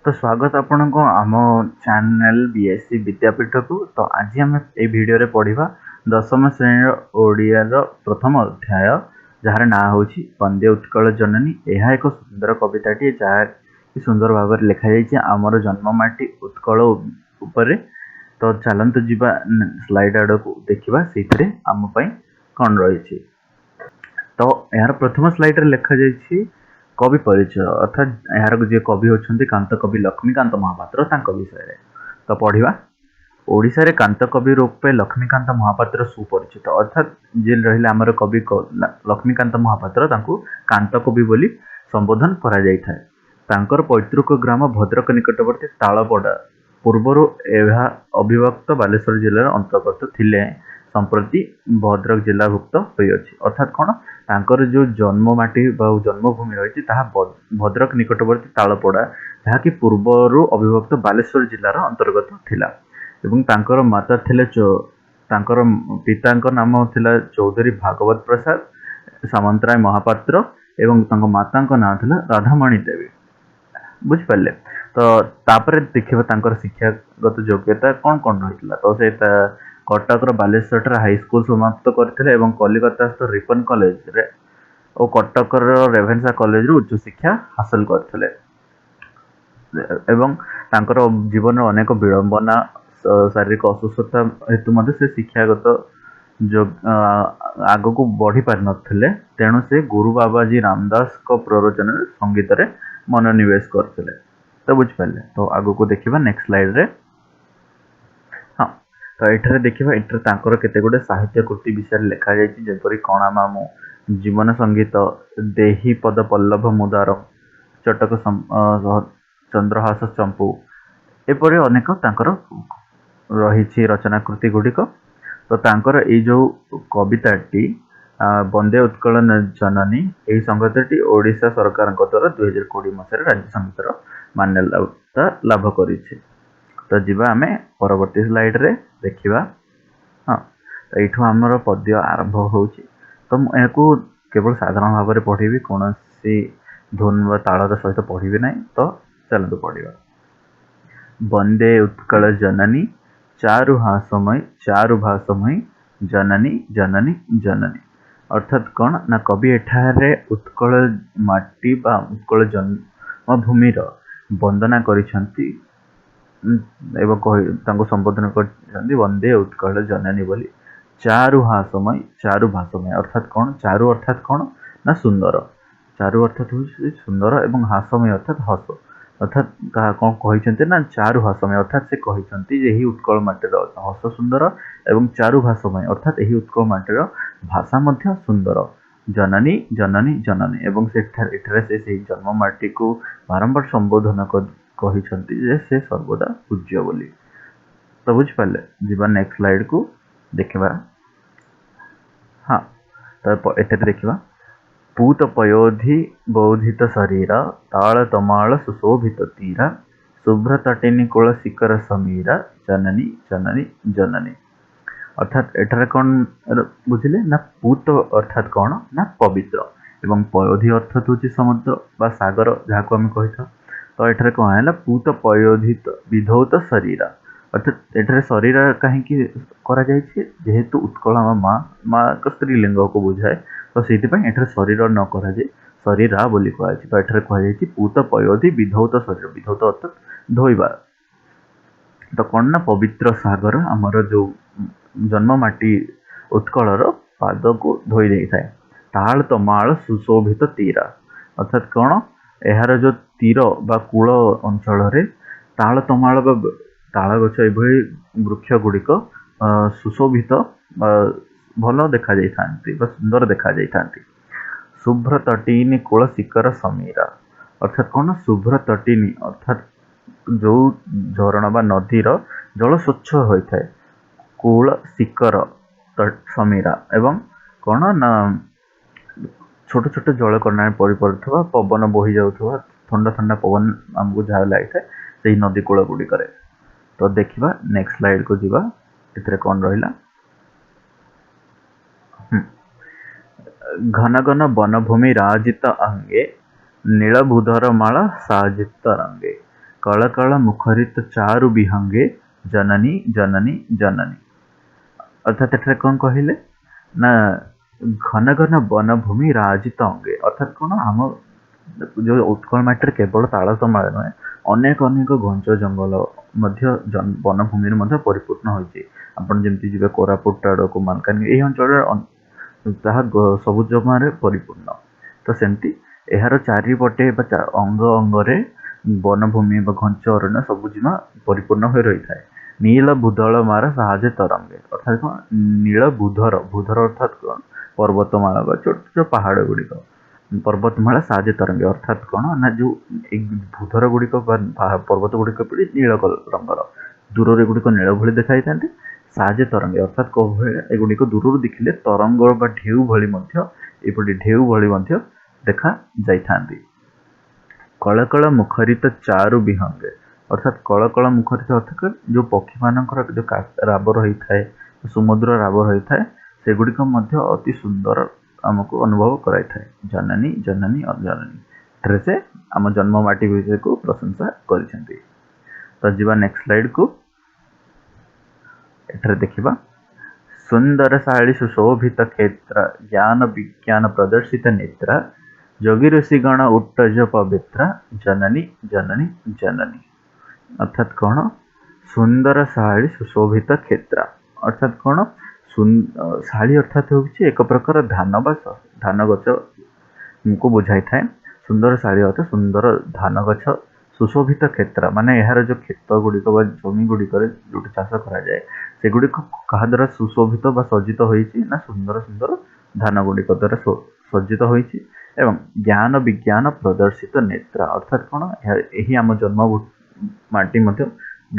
ତ ସ୍ୱାଗତ ଆପଣଙ୍କୁ ଆମ ଚ୍ୟାନେଲ ବିଏସସି ବିଦ୍ୟାପୀଠକୁ। ତ ଆଜି ଆମେ ଏଇ ଭିଡ଼ିଓରେ ପଢ଼ିବା ଦଶମ ଶ୍ରେଣୀର ଓଡ଼ିଆର ପ୍ରଥମ ଅଧ୍ୟାୟ, ଯାହାର ନାଁ ହେଉଛି ବନ୍ଦେ ଉତ୍କଳ ଜନନୀ। ଏହା ଏକ ସୁନ୍ଦର କବିତାଟିଏ, ଯାହା କି ସୁନ୍ଦର ଭାବରେ ଲେଖାଯାଇଛି ଆମର ଜନ୍ମମାଟି ଉତ୍କଳ ଉପରେ। ତ ଚାଲନ୍ତୁ ଯିବା ସ୍ଲାଇଡ୍ ଆଡ଼କୁ, ଦେଖିବା ସେଇଥିରେ ଆମ ପାଇଁ କ'ଣ ରହିଛି। ତ ଏହାର ପ୍ରଥମ ସ୍ଲାଇଡ୍ରେ ଲେଖାଯାଇଛି କବି ପରିଚୟ, ଅର୍ଥାତ୍ ଏହାର ଯିଏ କବି ଅଛନ୍ତି କାନ୍ତ କବି ଲକ୍ଷ୍ମୀକାନ୍ତ ମହାପାତ୍ର, ତାଙ୍କ ବିଷୟରେ ତ ପଢ଼ିବା। ଓଡ଼ିଶାରେ କାନ୍ତ କବି ରୂପେ ଲକ୍ଷ୍ମୀକାନ୍ତ ମହାପାତ୍ର ସୁପରିଚିତ। ଅର୍ଥାତ୍ ଯିଏ ରହିଲେ ଆମର କବି ଲକ୍ଷ୍ମୀକାନ୍ତ ମହାପାତ୍ର, ତାଙ୍କୁ କାନ୍ତ କବି ବୋଲି ସମ୍ବୋଧନ କରାଯାଇଥାଏ। ତାଙ୍କର ପୈତୃକ ଗ୍ରାମ ଭଦ୍ରକ ନିକଟବର୍ତ୍ତୀ ତାଳପଡ଼ା। ପୂର୍ବରୁ ଏହା ଅବିଭକ୍ତ ବାଲେଶ୍ୱର ଜିଲ୍ଲାର ଅନ୍ତର୍ଗତ ଥିଲେ, ସମ୍ପ୍ରତି ଭଦ୍ରକ ଜିଲ୍ଲାଭୁକ୍ତ ହୋଇଅଛି। ଅର୍ଥାତ୍ କ'ଣ, ତାଙ୍କର ଯେଉଁ ଜନ୍ମ ମାଟି ବା ଜନ୍ମଭୂମି ରହିଛି ତାହା ଭଦ୍ରକ ନିକଟବର୍ତ୍ତୀ ତାଳପଡ଼ା, ଯାହାକି ପୂର୍ବରୁ ଅବିଭକ୍ତ ବାଲେଶ୍ୱର ଜିଲ୍ଲାର ଅନ୍ତର୍ଗତ ଥିଲା। ଏବଂ ତାଙ୍କର ମାତା ଥିଲେ, ତାଙ୍କର ପିତାଙ୍କ ନାମ ଥିଲା ଚୌଧୁରୀ ଭାଗବତ ପ୍ରସାଦ ସାମନ୍ତରାୟ ମହାପାତ୍ର ଏବଂ ତାଙ୍କ ମାତାଙ୍କ ନାଁ ଥିଲା ରାଧାମଣି ଦେବୀ। ବୁଝିପାରିଲେ ତ? ତାପରେ ଦେଖିବା ତାଙ୍କର ଶିକ୍ଷାଗତ ଯୋଗ୍ୟତା କ'ଣ କ'ଣ ରହିଥିଲା। ତ ସେ କଟକର ବାଲେଶ୍ୱରଠାରେ ହାଇସ୍କୁଲ ସମାପ୍ତ କରିଥିଲେ ଏବଂ କଲିକତାସ୍ଥ ରିପନ କଲେଜରେ ଓ କଟକର ରେଭେନ୍ସା କଲେଜରୁ ଉଚ୍ଚଶିକ୍ଷା ହାସଲ କରିଥିଲେ। ଏବଂ ତାଙ୍କର ଜୀବନର ଅନେକ ବିଡ଼ମ୍ବନା, ଶାରୀରିକ ଅସୁସ୍ଥତା ହେତୁ ମଧ୍ୟ ସେ ଶିକ୍ଷାଗତ ଆଗକୁ ବଢ଼ି ପାରିନଥିଲେ। ତେଣୁ ସେ ଗୁରୁ ବାବାଜୀ ରାମଦାସଙ୍କ ପ୍ରରୋଚନାରେ ସଙ୍ଗୀତରେ ମନୋନିବେଶ କରିଥିଲେ। ତ ବୁଝିପାରିଲେ ତ? ଆଗକୁ ଦେଖିବା ନେକ୍ସଟ ସ୍ଲାଇଡରେ। ହଁ, ତ ଏଠାରେ ଦେଖିବା, ଏଠାରେ ତାଙ୍କର କେତେ ଗୁଡ଼ିଏ ସାହିତ୍ୟ କୃତି ବିଷୟରେ ଲେଖାଯାଇଛି, ଯେପରି କଣା ମାମୁଁ, ଜୀବନ ସଙ୍ଗୀତ, ଦେହି ପଦ ପଲ୍ଲଭ ମୁଦାର, ଚଟକ, ଚନ୍ଦ୍ରହାସ ଚମ୍ପୁ, ଏପରି ଅନେକ ତାଙ୍କର ରହିଛି ରଚନାକୃତି ଗୁଡ଼ିକ। ତ ତାଙ୍କର ଏଇ ଯୋଉ କବିତାଟି ବନ୍ଦେ ଉତ୍କଳ ଜନନୀ, ଏହି ସଙ୍ଗୀତଟି ଓଡ଼ିଶା ସରକାରଙ୍କ ଦ୍ୱାରା 2020 ମସିହାରେ ରାଜ୍ୟ ସଙ୍ଗୀତର ମାନ୍ୟତା ଲାଭ କରିଛି। ତ ଯିବା ଆମେ ପରବର୍ତ୍ତୀ ସ୍ଲାଇଡରେ, ଦେଖିବା। ହଁ, ତ ଏଇଠୁ ଆମର ପଦ୍ୟ ଆରମ୍ଭ ହେଉଛି। ତ ମୁଁ ଏହାକୁ କେବଳ ସାଧାରଣ ଭାବରେ ପଢ଼ିବି, କୌଣସି ଧୁନ ବା ତାଳର ସହିତ ପଢ଼ିବି ନାହିଁ। ତ ଚାଲନ୍ତୁ ପଢ଼ିବା। ବନ୍ଦେ ଉତ୍କଳ ଜନନୀ ଚାରୁ ହାସମୟୀ ଚାରୁ ଭାସମୟୀ ଜନନୀ ଜନନୀ ଜନନୀ। ଅର୍ଥାତ୍ କ'ଣ ନା, କବି ଏଠାରେ ଉତ୍କଳ ମାଟି ବା ଉତ୍କଳ ଜନ୍ମଭୂମିର ବନ୍ଦନା କରିଛନ୍ତି ଏବଂ ତାଙ୍କୁ ସମ୍ବୋଧନ କରିଛନ୍ତି ବନ୍ଦେ ଉତ୍କଳ ଜନନୀ ବୋଲି। ଚାରୁ ହାସମୟୀ ଚାରୁ ଭାସମୟୀ ଅର୍ଥାତ୍ କ'ଣ? ଚାରୁ ଅର୍ଥାତ୍ କ'ଣ ନା ସୁନ୍ଦର। ଚାରୁ ଅର୍ଥାତ୍ ହେଉଛି ସୁନ୍ଦର ଏବଂ ହାସମୟୀ ଅର୍ଥାତ୍ ହସ। ଅର୍ଥାତ୍ କ'ଣ କହିଛନ୍ତି ନା ଚାରୁ ହାସମୟ, ଅର୍ଥାତ୍ ସେ କହିଛନ୍ତି ଯେ ଏହି ଉତ୍କଳ ମାଟିର ହସ ସୁନ୍ଦର ଏବଂ ଚାରୁ ଭାସମୟ, ଅର୍ଥାତ୍ ଏହି ଉତ୍କଳ ମାଟିର ଭାଷା ମଧ୍ୟ ସୁନ୍ଦର। ଜନନୀ ଜନନୀ ଜନନୀ। ଏବଂ ସେଠାରେ ଏଠାରେ ସେ ସେହି ଜନ୍ମ ମାଟିକୁ ବାରମ୍ବାର ସମ୍ବୋଧନ କହିଛନ୍ତି ଯେ ସେ ସର୍ବଦା ପୂଜ୍ୟ ବୋଲି। ତ ବୁଝିପାରିଲେ? ଯିବା ନେକ୍ସଟ ସ୍ଲାଇଡକୁ, ଦେଖିବା। ହଁ, ତ ଏଠାରେ ଦେଖିବା, ପୂତ ପୟୋଧି ବୌଦ୍ଧିତ ଶରୀର ତାଳ ତମାଳ ସୁଶୋଭିତ ତୀରା ଶୁଭ୍ର ତଟିନୀ କୂଳ ଶିଖର ସମୀରା ଜନନୀ ଜନନୀ ଜନନୀ। ଅର୍ଥାତ୍ ଏଠାରେ କ'ଣ ବୁଝିଲେ ନା, ପୂତ ଅର୍ଥାତ୍ କ'ଣ ନା ପବିତ୍ର ଏବଂ ପୟୋଧି ଅର୍ଥାତ୍ ହେଉଛି ସମୁଦ୍ର ବା ସାଗର, ଯାହାକୁ ଆମେ କହିଥାଉ। ତ ଏଠାରେ କ'ଣ ହେଲା? ପୂତ ପୟୋଧିତ ବିଧୌତ ଶରୀର। ଅର୍ଥାତ୍ ଏଠାରେ ଶରୀର କାହିଁକି କରାଯାଇଛି? ଯେହେତୁ ଉତ୍କଳ ଆମ ମା, ମା ଏକ ସ୍ତ୍ରୀଲିଙ୍ଗକୁ ବୁଝାଏ, ତ ସେଇଥିପାଇଁ ଏଠାରେ ଶରୀର ନ କରାଯାଇ ଶରୀରା ବୋଲି କୁହାଯାଇଛି। ତ ଏଠାରେ କୁହାଯାଇଛି ପୂତ ପୟୋଧି ବିଧୌତ ଶରୀର। ବିଧୌତ ଅର୍ଥାତ୍ ଧୋଇବା। ତ କ'ଣ ନା, ପବିତ୍ର ସାଗର ଆମର ଯୋଉ ଜନ୍ମ ମାଟି ଉତ୍କଳର ପାଦକୁ ଧୋଇ ଦେଇଥାଏ। ତାଳ ତମାଳ ସୁଶୋଭିତ ତୀରା ଅର୍ଥାତ୍ କ'ଣ? ଏହାର ଯୋଉ ତୀର ବା କୂଳ ଅଞ୍ଚଳରେ ତାଳ ତମାଳ ବା ତାଳ ଗଛ, ଏଭଳି ବୃକ୍ଷ ଗୁଡ଼ିକ ସୁଶୋଭିତ ବା ଭଲ ଦେଖାଯାଇଥାନ୍ତି ବା ସୁନ୍ଦର ଦେଖାଯାଇଥାନ୍ତି। ଶୁଭ୍ର ତଟିନୀ କୂଳ ଶିଖର ସମୀରା ଅର୍ଥାତ୍ କ'ଣ? ଶୁଭ୍ର ତଟିନୀ ଅର୍ଥାତ୍ ଯୋଉ ଝରଣା ବା ନଦୀର ଜଳ ସ୍ୱଚ୍ଛ ହୋଇଥାଏ। କୂଳ ଶିଖର ସମୀରା ଏବଂ କ'ଣ ନା, ଛୋଟ ଛୋଟ ଜଳକଣାରେ ପଡ଼ିପଡ଼ୁଥିବା, ପବନ ବୋହି ଯାଉଥିବା, ଥଣ୍ଡା ଥଣ୍ଡା ପବନ ଆମକୁ ଯାହା ଲାଗିଥାଏ ସେଇ ନଦୀ କୂଳ ଗୁଡ଼ିକରେ। ତ ଦେଖିବା, ନେକ୍ସଟ ସ୍ଲାଇଡକୁ ଯିବା, ଏଥିରେ କ'ଣ ରହିଲା। ଘନ ଘନ ବନଭୂମି ରାଜିତ ଅଙ୍ଗେ ନୀଳଭୂଧର ମାଳା ସାଜିତ ରଙ୍ଗେ। କଳକଳ ମୁଖରିତ ଚାରୁ ବିହଙ୍ଗେ ଜନନୀ ଜନନୀ ଜନନୀ। ଅର୍ଥାତ୍ ଏଠାରେ କଣ କହିଲେ ନା, ଘନ ଘନ ବନଭୂମି ରାଜିତ ଅଙ୍ଗେ। ଅର୍ଥାତ୍ କଣ, ଆମ ଯୋଉ ଉତ୍କଳ ମାଟିରେ କେବଳ ତାଳସମାଳ ନୁହେଁ, ଅନେକ ଅନେକ ଘଞ୍ଚ ଜଙ୍ଗଲ ମଧ୍ୟ ବନଭୂମିରେ ମଧ୍ୟ ପରିପୂର୍ଣ୍ଣ ହୋଇଛି। ଆପଣ ଯେମିତି ଯିବେ କୋରାପୁଟ ଆଡ଼କୁ, ମାଲକାନଗିରି ଏହି ଅଞ୍ଚଳରେ, ତାହା ସବୁଜମାରେ ପରିପୂର୍ଣ୍ଣ। ତ ସେମିତି ଏହାର ଚାରିପଟେ ବା ଅଙ୍ଗ ଅଙ୍ଗରେ ବନଭୂମି ବା ଘଞ୍ଚ ଅରଣ୍ୟ ସବୁଜିମା ପରିପୂର୍ଣ୍ଣ ହୋଇ ରହିଥାଏ। ନୀଳ ଭୂଦଳ ମାର ସାହାଯ୍ୟ ତରଙ୍ଗେ। ଅର୍ଥାତ୍ କଣ? ନୀଳ ଭୂଧର, ଭୂଧର ଅର୍ଥାତ୍ କଣ? ପର୍ବତମାଳା ବା ଛୋଟ ଛୋଟ ପାହାଡ଼ ଗୁଡ଼ିକ। ପର୍ବତମାଳା ସାହାଯ୍ୟ ତରଙ୍ଗେ ଅର୍ଥାତ୍ କଣ ନା, ଯୋଉ ଏଇ ଭୂଧର ଗୁଡ଼ିକ ବା ପର୍ବତ ଗୁଡ଼ିକ ପରି ନୀଳ ରଙ୍ଗର, ଦୂରରେ ଏଗୁଡ଼ିକ ନୀଳ ଭଳି ଦେଖାଯାଇଥାନ୍ତି। ସାହାଯ୍ୟ ତରଙ୍ଗେ ଅର୍ଥାତ୍ କୋଉ ଭଳିଆ? ଏଗୁଡ଼ିକ ଦୂରରୁ ଦେଖିଲେ ତରଙ୍ଗ ବା ଢେଉ ଭଳି ମଧ୍ୟ, ଏପରି ଢେଉ ଭଳି ମଧ୍ୟ ଦେଖା ଯାଇଥାନ୍ତି। କଳକଳ ମୁଖରିତ ଚାରୁ ବିହଙ୍ଗେ ଅର୍ଥାତ୍ କଳକଳ ମୁଖରିତ ଅର୍ଥାତ୍ ଯୋଉ ପକ୍ଷୀମାନଙ୍କର ଯୋଉ ରାବ ରହିଥାଏ, ସୁମଧୁର ରାବ ରହିଥାଏ, ସେଗୁଡ଼ିକ ମଧ୍ୟ ଅତି ସୁନ୍ଦର ଆମକୁ ଅନୁଭବ କରାଇଥାଏ। ଜନନୀ ଜନନୀ ଜନନୀ। ଏଠାରେ ସେ ଆମ ଜନ୍ମ ମାଟି ବିଷୟକୁ ପ୍ରଶଂସା କରିଛନ୍ତି। ତ ଯିବା ନେକ୍ସଟ ସ୍ଲାଇଡକୁ। ଏଠାରେ ଦେଖିବା, ସୁନ୍ଦର ଶାଳୀ ସୁଶୋଭିତ କ୍ଷେତ୍ର, ଜ୍ଞାନ ବିଜ୍ଞାନ ପ୍ରଦର୍ଶିତ ନେତ୍ର, ଯୋଗୀ ଋଷିଗଣ ଉଟ୍ଟଜ ପବିତ୍ର, ଜନନୀ ଜନନୀ ଜନନୀ। ଅର୍ଥାତ୍ କଣ? ସୁନ୍ଦର ଶାଳୀ ସୁଶୋଭିତ କ୍ଷେତ୍ର ଅର୍ଥାତ୍ କଣ? ଶାଳୀ ଅର୍ଥାତ୍ ହେଉଛି ଏକ ପ୍ରକାର ଧାନ ବା ଧାନ ଗଛ କୁ ବୁଝାଇଥାଏ। ସୁନ୍ଦର ଶାଳୀ ଅର୍ଥ ସୁନ୍ଦର ଧାନ ଗଛ। ସୁଶୋଭିତ କ୍ଷେତ୍ର ମାନେ ଏହାର ଯୋଉ କ୍ଷେତ ଗୁଡ଼ିକ ବା ଜମି ଗୁଡ଼ିକରେ ଯୋଉଠି ଚାଷ କରାଯାଏ, ସେଗୁଡ଼ିକ କାହା ଦ୍ୱାରା ସୁଶୋଭିତ ବା ସଜ୍ଜିତ ହୋଇଛି ନା, ସୁନ୍ଦର ସୁନ୍ଦର ଧାନ ଗୁଡ଼ିକ ଦ୍ୱାରା ସଜ୍ଜିତ ହୋଇଛି। ଏବଂ ଜ୍ଞାନ ବିଜ୍ଞାନ ପ୍ରଦର୍ଶିତ ନେତ୍ର ଅର୍ଥାତ୍ କଣ? ଏହି ଆମ ଜନ୍ମ ମାଟି ମଧ୍ୟ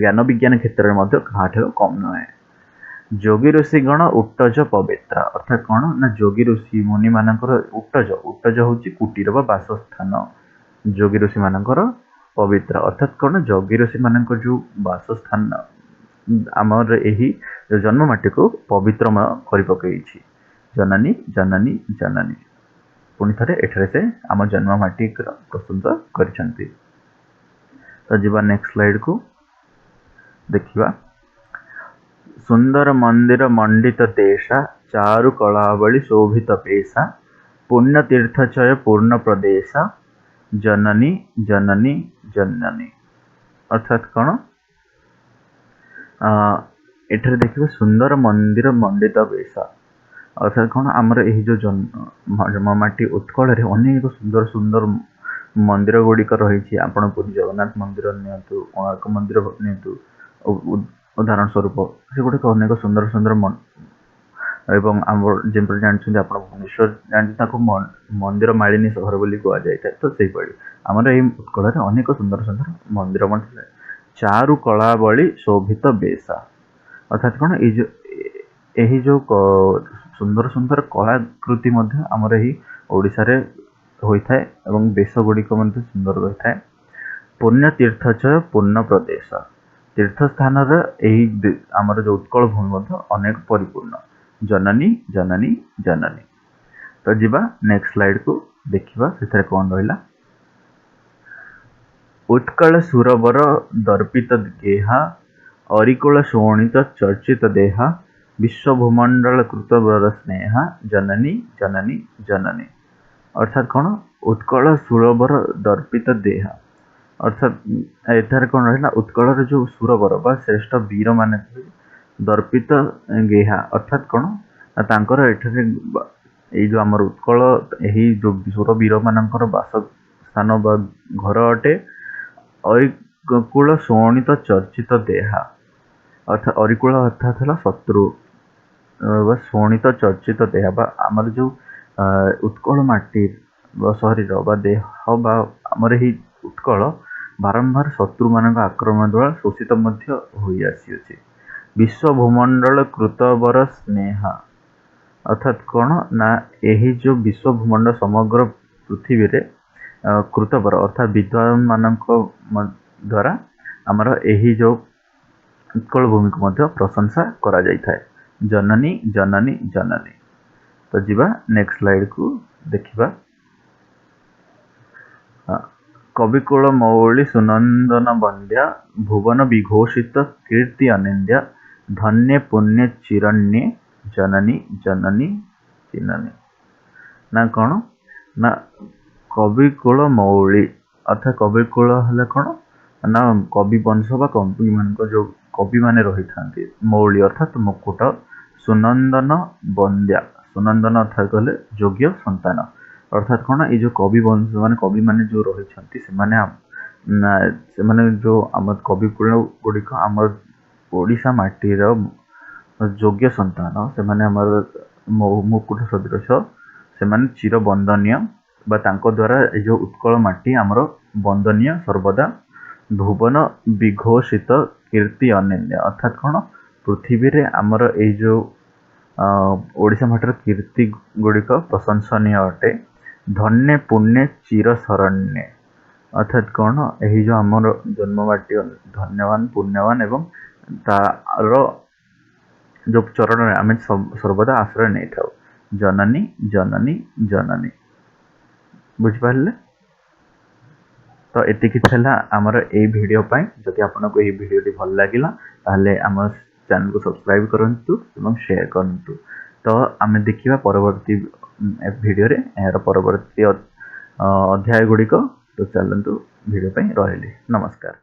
ଜ୍ଞାନ ବିଜ୍ଞାନ କ୍ଷେତ୍ରରେ ମଧ୍ୟ କାହାଠାରୁ କମ୍ ନୁହେଁ। ଯୋଗୀ ଋଷିଗଣ ଉଟ୍ଟଜ ପବିତ୍ର ଅର୍ଥାତ୍ କଣ ନା, ଯୋଗୀ ଋଷି ମୁନି ମାନଙ୍କର ଉଟ୍ଟଜ, ଉଟ୍ଟଜ ହଉଛି କୁଟୀର ବା ବାସସ୍ଥାନ। ଯୋଗୀ ଋଷି ମାନଙ୍କର ପବିତ୍ର ଅର୍ଥାତ୍ କଣ? ଯୋଗୀ ଋଷି ମାନଙ୍କର ଯୋଉ ବାସସ୍ଥାନ ଆମର ଏହି ଜନ୍ମ ମାଟିକୁ ପବିତ୍ରମୟ କରି ପକେଇଛି। ଜନନୀ ଜନନୀ ଜନନୀ। ପୁଣି ଥରେ ଏଠାରେ ସେ ଆମ ଜନ୍ମ ମାଟିର ପ୍ରଶଂସା କରିଛନ୍ତି। ତ ଯିବା ନେକ୍ସଟ ସ୍ଲାଇଡକୁ, ଦେଖିବା, ସୁନ୍ଦର ମନ୍ଦିର ମଣ୍ଡିତ ଦେଶା, ଚାରୁ କଳାବଳୀ ଶୋଭିତ ବେଶା, ପୁଣ୍ୟ ତୀର୍ଥଚୟ ପୂର୍ଣ୍ଣ ପ୍ରଦେଶା, ଜନନୀ ଜନନୀ ଜନନୀ। ଅର୍ଥାତ୍ କଣ? ଏଠାରେ ଦେଖିବେ, ସୁନ୍ଦର ମନ୍ଦିର ମଣ୍ଡିତ ବେଶା ଅର୍ଥାତ୍ କଣ? ଆମର ଏହି ଯୋଉ ଜନ୍ମ ମାଟି ଉତ୍କଳରେ ଅନେକ ସୁନ୍ଦର ସୁନ୍ଦର ମନ୍ଦିର ଗୁଡ଼ିକ ରହିଛି। ଆପଣ ପୁରୀ ଜଗନ୍ନାଥ ମନ୍ଦିର ନିଅନ୍ତୁ, କୋଣାର୍କ ମନ୍ଦିର ନିଅନ୍ତୁ, ଉଦାହରଣ ସ୍ୱରୂପ ସେଗୁଡ଼ିକ ଅନେକ ସୁନ୍ଦର ସୁନ୍ଦର। ଏବଂ ଆମର ଯେପରି ଜାଣିଛନ୍ତି ଆପଣ, ଭୁବନେଶ୍ୱର ଜାଣିଛନ୍ତି, ତାକୁ ମନ୍ଦିର ମାଳିନୀ ସହର ବୋଲି କୁହାଯାଇଥାଏ। ତ ସେଇଭଳି ଆମର ଏଇ ଉତ୍କଳରେ ଅନେକ ସୁନ୍ଦର ସୁନ୍ଦର ମନ୍ଦିର ମଧ୍ୟ। ଚାରୁ କଳାବଳୀ ଶୋଭିତ ବେଶା ଅର୍ଥାତ୍ କଣ? ଏଇ ଯୋଉ ଏହି ଯୋଉ ସୁନ୍ଦର ସୁନ୍ଦର କଳାକୃତି ମଧ୍ୟ ଆମର ଏହି ଓଡ଼ିଶାରେ ହୋଇଥାଏ ଏବଂ ବେଶ ଗୁଡ଼ିକ ମଧ୍ୟ ସୁନ୍ଦର ରହିଥାଏ। ପୁଣ୍ୟ ତୀର୍ଥଚୟ ପୂର୍ଣ୍ଣ ପ୍ରଦେଶ, ତୀର୍ଥସ୍ଥାନର ଏହି ଆମର ଯୋଉ ଉତ୍କଳ ଭୂମି ମଧ୍ୟ ଅନେକ ପରିପୂର୍ଣ୍ଣ। ଜନନୀ ଜନନୀ ଜନନୀ। ତ ଯିବା ନେକ୍ସଟ ସ୍ଲାଇଡକୁ, ଦେଖିବା ସେଥିରେ କଣ ରହିଲା। ଉତ୍କଳ ସୁରବର ଦର୍ପିତ ଗେହା, ଅରିକୁଳ ଶୋଣିତ ଚର୍ଚ୍ଚିତ ଦେହା, ବିଶ୍ୱଭୂମଣ୍ଡଳ କୃତବର ସ୍ନେହା, ଜନନୀ ଜନନୀ ଜନନୀ। ଅର୍ଥାତ୍ କଣ? ଉତ୍କଳ ସୁରବର ଦର୍ପିତ ଦେହା ଅର୍ଥାତ୍ ଏଠାରେ କଣ ରହିଲା? ଉତ୍କଳର ଯୋଉ ସୁରବର ବା ଶ୍ରେଷ୍ଠ ବୀର ମାନେ, ଦର୍ପିତ ଗେହା ଅର୍ଥାତ୍ କଣ ନା, ତାଙ୍କର ଏଠାରେ ଏଇ ଯୋଉ ଆମର ଉତ୍କଳ ଏହି ଯୋଉ ସୁରବୀର ମାନଙ୍କର ବାସ ସ୍ଥାନ ବା ଘର ଅଟେ। ଅରିକୁଳ ଶୋଣିତ ଚର୍ଚ୍ଚିତ ଦେହା ଅର୍ଥାତ୍ ଅରିକୁଳ ଅର୍ଥାତ୍ ହେଲା ଶତ୍ରୁ ବା ଶୋଣିତ ଚର୍ଚ୍ଚିତ ଦେହା ବା ଆମର ଯୋଉ ଉତ୍କଳ ମାଟି ବା ଶରୀର ବା ଦେହ ବା ଆମର ଏହି ଉତ୍କଳ ବାରମ୍ବାର ଶତ୍ରୁମାନଙ୍କ ଆକ୍ରମଣ ଦ୍ୱାରା ଶୋଷିତ ମଧ୍ୟ ହୋଇ ଆସିଅଛି। ବିଶ୍ୱ ଭୂମଣ୍ଡଳ କୃତବର ସ୍ନେହା ଅର୍ଥାତ୍ କଣ ନା, ଏହି ଯୋଉ ବିଶ୍ୱ ଭୂମଣ୍ଡଳ ସମଗ୍ର ପୃଥିବୀରେ କୃତବର ଅର୍ଥାତ୍ ବିଦ୍ୱାନ ମାନଙ୍କ ଦ୍ୱାରା ଆମର ଏହି ଯୋଉ ଉତ୍କଳ ଭୂମିକୁ ମଧ୍ୟ ପ୍ରଶଂସା କରାଯାଇଥାଏ। ଜନନୀ ଜନନୀ ଜନନୀ। ତ ଯିବା ନେକ୍ସଟ ସ୍ଲାଇଡକୁ, ଦେଖିବା। କବିକୁଳ ମଉଳି ସୁନନ୍ଦନ ବନ୍ଦ୍ୟା, ଭୁବନ ବିଘୋଷିତ କୀର୍ତ୍ତି ଅନିନ୍ଦ୍ୟା, ଧନ୍ୟେ ପୁଣ୍ୟେ ଚିରଣ୍ୟେ ଜନନୀ ଜନନୀ ଜନନୀ। ନା କ'ଣ ନା କବିକୁଳ ମଉଳି, ଅର୍ଥାତ୍ କବିକୁଳ ହେଲା କ'ଣ ନା କବି ବଂଶ ବା କବିମାନଙ୍କ ଯୋଉ କବିମାନେ ରହିଥାନ୍ତି, ମଉଳି ଅର୍ଥାତ୍ ମୁକୁଟ, ସୁନନ୍ଦନ ବନ୍ଦ୍ୟା, ସୁନନ୍ଦନ ଅର୍ଥାତ୍ କହିଲେ ଯୋଗ୍ୟ ସନ୍ତାନ, ଅର୍ଥାତ୍ କ'ଣ ଏଇ ଯୋଉ କବି ବଂଶ ମାନେ କବିମାନେ ଯୋଉ ରହିଛନ୍ତି, ସେମାନେ ସେମାନେ ଯୋଉ ଆମ କବିକୁଳ ଗୁଡ଼ିକ ଆମର ଓଡ଼ିଶା ମାଟିର ଯୋଗ୍ୟ ସନ୍ତାନ, ସେମାନେ ଆମର ମୁକୁଟ ସଦୃଶ, ସେମାନେ ଚିର ବନ୍ଦନୀୟ ବା ତାଙ୍କ ଦ୍ୱାରା ଏଇ ଯୋଉ ଉତ୍କଳ ମାଟି ଆମର ବନ୍ଦନୀୟ ସର୍ବଦା। ଭୁବନ ବିଘୋଷିତ କୀର୍ତ୍ତି ଅନିନ୍ଦ୍ୟ, ଅର୍ଥାତ୍ କ'ଣ ପୃଥିବୀରେ ଆମର ଏଇ ଯୋଉ ଓଡ଼ିଶା ମାଟିର କୀର୍ତ୍ତି ଗୁଡ଼ିକ ପ୍ରଶଂସନୀୟ ଅଟେ। ଧନ୍ୟେ ପୁଣ୍ୟେ ଚିର ଶରଣ୍ୟେ, ଅର୍ଥାତ୍ କ'ଣ ଏହି ଯୋଉ ଆମର ଜନ୍ମ ମାଟି ଧନ୍ୟବାନ, ପୁଣ୍ୟବାନ ଏବଂ ତାର ଯୋଉ ଚରଣରେ ଆମେ ସର୍ବଦା ଆଶ୍ରୟ ନେଇଥାଉ। ଜନନୀ ଜନନୀ ଜନନୀ। ବୁଝିପାରିଲେ ତ? ଏତିକି ଥିଲା ଆମର ଏଇ ଭିଡ଼ିଓ ପାଇଁ। ଯଦି ଆପଣଙ୍କୁ ଏହି ଭିଡ଼ିଓଟି ଭଲ ଲାଗିଲା, ତାହେଲେ ଆମ ଚ୍ୟାନେଲକୁ ସବସ୍କ୍ରାଇବ କରନ୍ତୁ ଏବଂ ସେୟାର କରନ୍ତୁ। ତ ଆମେ ଦେଖିବା ପରବର୍ତ୍ତୀ ଭିଡ଼ିଓରେ ଏହାର ପରବର୍ତ୍ତୀ ଅଧ୍ୟାୟ ଗୁଡ଼ିକ। ତ ଚାଲନ୍ତୁ, ଭିଡ଼ିଓ ପାଇଁ ରହିଲି, ନମସ୍କାର।